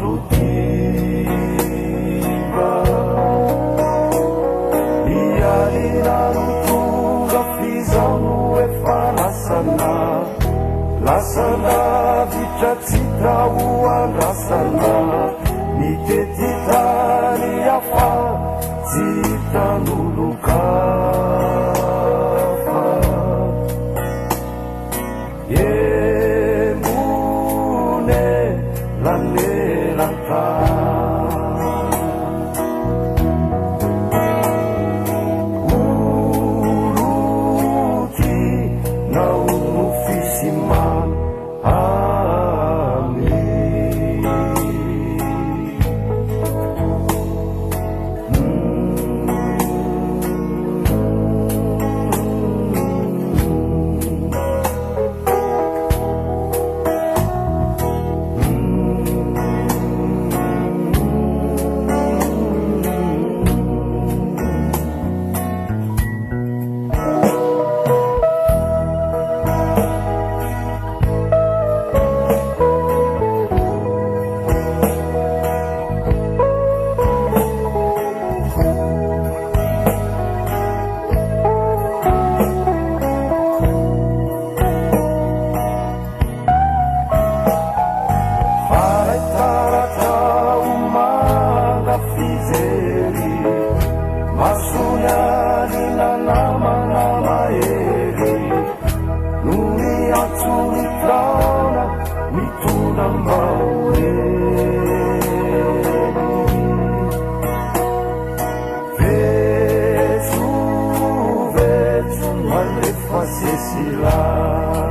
Andro tiva Ny alina no tonga f'izao no efa lasana Lasa lavitra tsy hita ho andrasana Mitety tany hafa tsy hitan'olon-kafa Embone lanelan-tany Olo-tia na ho nofy sy mamy Amen. Faray taratra ho manga fijery, masony alina namana mahery, no niantso ny taona mitondra mba ho eny. Vetso, vetso, malefa sesilany.